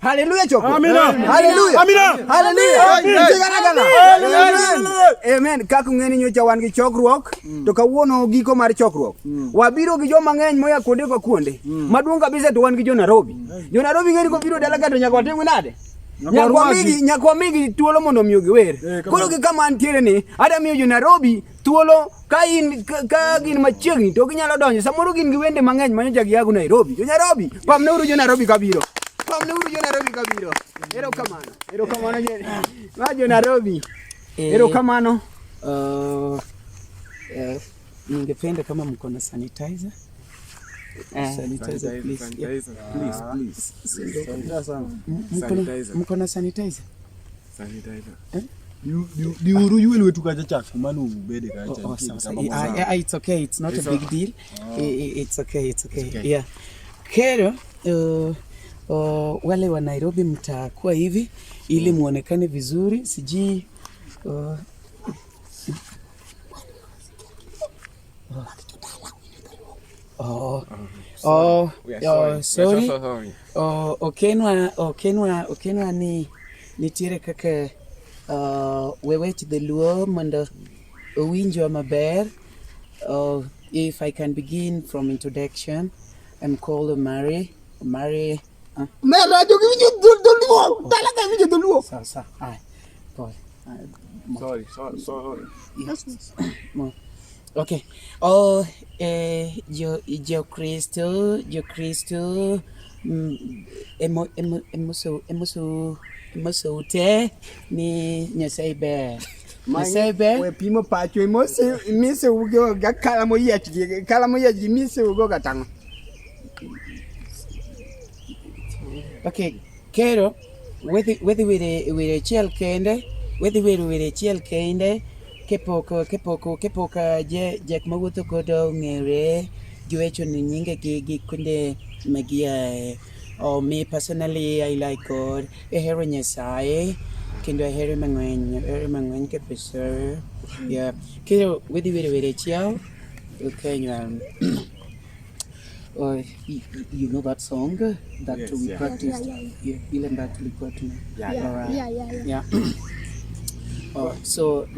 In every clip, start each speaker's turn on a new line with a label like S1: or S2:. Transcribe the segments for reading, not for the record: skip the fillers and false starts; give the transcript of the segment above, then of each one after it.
S1: Haleluya choko.
S2: Amina.
S1: Haleluya.
S2: Amina.
S1: Haleluya.
S2: Amen.
S1: Tiganagana.
S2: Amen.
S1: Amen. Kaka ung'e ni nyocha wan gi chokruok to kawuono giko mar chokruok. Wabiro gi joma ng'eny moya kuonde ka kuonde. Maduong' kabisa to wan gi jo Nairobi. Jo Nairobi ng'e ni kobiro dala ka to nyaka watim nade? Nyaka wamigi nyaka wamigi thuolo mondo omiyo giwer. Koro gi kama antiere ni ada miyo jo Nairobi thuolo ka in ka gin machiegni to ginyalo donjo. Samoro gin gi wende mang'eny ma nyocha giago Nairobi. Jo Nairobi, pamneuru jo Nairobi kabiro. Pamneuru jo Nairobi kabiro. Erokamano. Erokamano jo ma jo Nairobi. Erokamano.
S3: Ningependa kama mko na sanitizer. Sanitizer, please. Yeah.
S2: Please, please.
S3: Mko na- Mko na sanitizer?
S2: Diuru ywe lwetu kacha chak kuma nubede kacha.
S3: Oh, sawa, sawa. It's okay. It's not a big deal. It's okay. It's okay. Yeah. Kero, wale wa Nairobi mtakuwa hivi ili muonekane vizuri. Sijui oh,
S4: We are
S3: oh,
S4: sorry.
S3: sorry.
S4: We are so sorry.
S3: Oh, okenwa okenwa okenwa ni nitiere kaka wewech dholuo mondo owinjwa maber. If I can begin from introduction, I'm called Omari. Omari.
S1: Mera jogi winjo dholuo. Dala ka winjo dholuo.
S3: Sawa sawa. Haya. Pole. Haya,
S4: Sorry, sorry, sorry.
S3: Yes. Okay. Oh, jo jo Kristo, jo Kristo, emo emo emoso emoso emoso te ni Nyasaye ber. Nyasaye ber.
S1: We pimo pacho imose mise ugo ga kala moyiech gi kala moyiech gi mise ugo ga tang'o.
S3: Okay. Kero wedhi wedhi were were achiel kende, wedhi wero were achiel kende kepok kepok kepok je jek mawuotho kodo ong'ere giwecho ni nyinge gi gi kuonde ma giae. Oh, me personally I like God. Ahero Nyasaye kendo ahere mang'eny, ahere mang'eny kabisa. Yeah. Kero wedhi wero were achiel. Okay, you know that song that
S4: Yes,
S3: we
S4: yeah.
S3: practiced?
S5: Yeah.
S3: Ile ambayo tulikuwa tuna.
S4: Yeah,
S3: Alright.
S5: Yeah.
S3: Yeah. Oh, so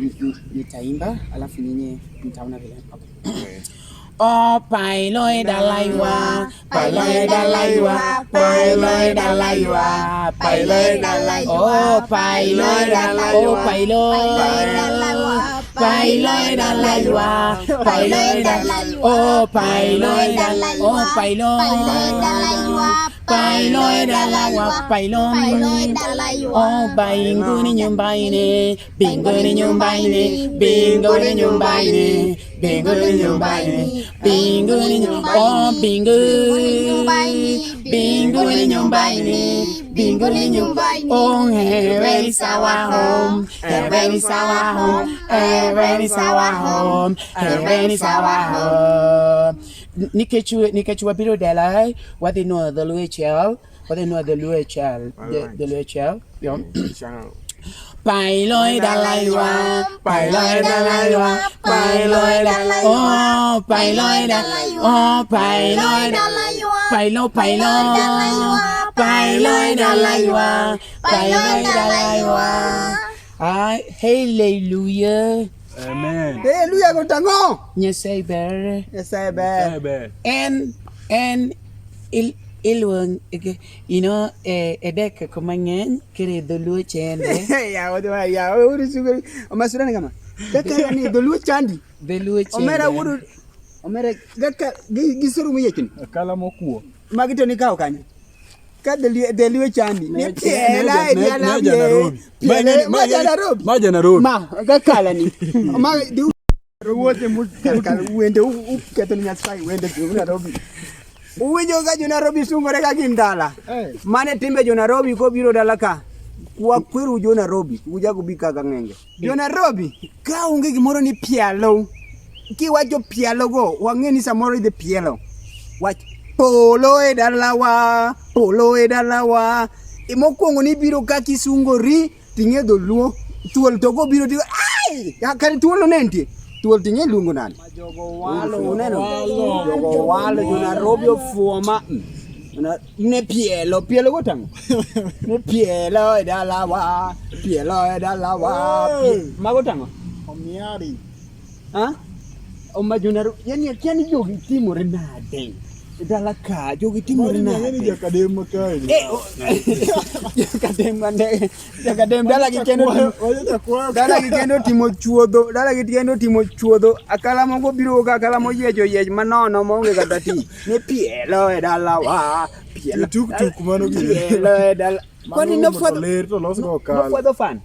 S3: nitaimba alafu nyinyi mtaona vile. Okay. Oh, pailoi dalaiwa, pailoi dalaiwa, pailoi dalaiwa, pailoi dalaiwa. Oh, pailoi dalaiwa, oh, pailoi dalaiwa, pailoi dalaiwa, pailoi dalaiwa. Oh, pailoi dalaiwa, oh, pailoi dalaiwa, pailoi dalaiwa, pailoi dalaiwa. Oh, mbinguni nyumbani, mbinguni nyumbani, mbinguni nyumbani, mbinguni nyumbani, mbinguni nyumbani, oh, mbinguni nyumbani, mbinguni nyumbani, mbinguni nyumbani. Oh, heaven is our home, heaven is our home, heaven is our home, heaven is our home. Nikech nikech wabiro dala wadhi nuoyo dholuo achiel, wadhi nuoyo dholuo achiel, dholuo achiel. Yeah.
S4: Ciao.
S3: Pailoi dalaiwa, pailoi dalaiwa, pailoi dalaiwa, oh pailoi dalaiwa, oh pailoi dalaiwa, pailo pailo, pailoi dalaiwa, pailoi dalaiwa. Ah, hallelujah.
S2: Amen.
S1: Haleluya go tang'o.
S3: Nyasaye ber.
S1: Nyasaye ber.
S2: Ber.
S3: En il iluong you know edek kuma ng'eny kere dholuo chende.
S1: Ya odo ya uru sugo omasura ni kama. Kaka ni dholuo chandi.
S3: Dholuo chende.
S1: Omera wuodu omera kaka gisuru moyiechni.
S2: Kala mokuo.
S1: Magi to nikawo kanye? Ka dholuo chandi. Ni piela
S2: Ne- ne-
S1: piela.
S2: ne ja Nairobi.
S1: Piela ma ja Nairobi.
S2: Ma ja Nairobi.
S1: Ma gakala ni. Ma di wuothe mukal wende uketho ni Nyasaye wende jo Nairobi. Uwinjo ka jo Nairobi sungore ka gin dala. Mane timbe jo Nairobi kobiro dala ka. Wakweru jo Nairobi, ujago bi kaka ng'enge. Jo Nairobi, ka onge gimoro ni pialo. Kiwacho pialo go, wang'e ni samoro idhi pielo. Wach polo e dalawa, polo e dalawa. Mokwongo ni biro ka kisungori ting'e dholuo. Thuol to kobiro tigo, ai! Kare thuol no ne nitie. Thuol ting'e luongo nade? Jogo walo, uneno? Jogo walo, jo Nairobi ofuwo ma. Ne pielo, pielo go tang'o? Ne pielo e dalawa, pielo e dalawa. Mago tang'o?
S2: Omiari.
S1: Ha? Oma jo Nairobi, yani akia ni jogi timore nade? E dala ka, jogi timore
S2: Mano ni
S1: nade?
S2: jakadem ma kae ni.
S1: Eh, jakadem mande, jakadem dala gi kendo
S2: Wacho jakwayo.
S1: Dala gi kendo timo chuodho, dala gi kendo timo chuodho. Akala moko biro ka akala moyiecho yiech manono maonge kata tich. Ne pielo e dalawa, pielo.
S2: Tuk tuk mano gini.
S1: Pielo e dala. Kwani
S2: Mano
S1: nofwadho
S2: ler to los go okala.
S1: nofwadho fan?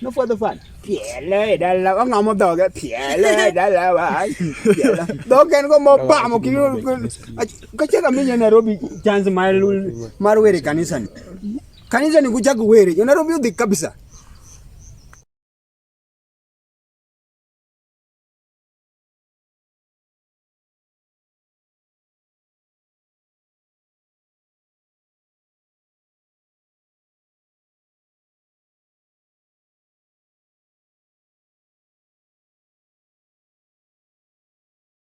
S1: Nofwadho fan? Pielo e dalawa, ong'amo dhoge, pielo e dalawa. Pielo. Dhok en go mobamo kiro. Kachaka minya Nairobi chance mar wer e kanisa ni. Kanisa ni kuchako were, jo Nairobi odhi kabisa.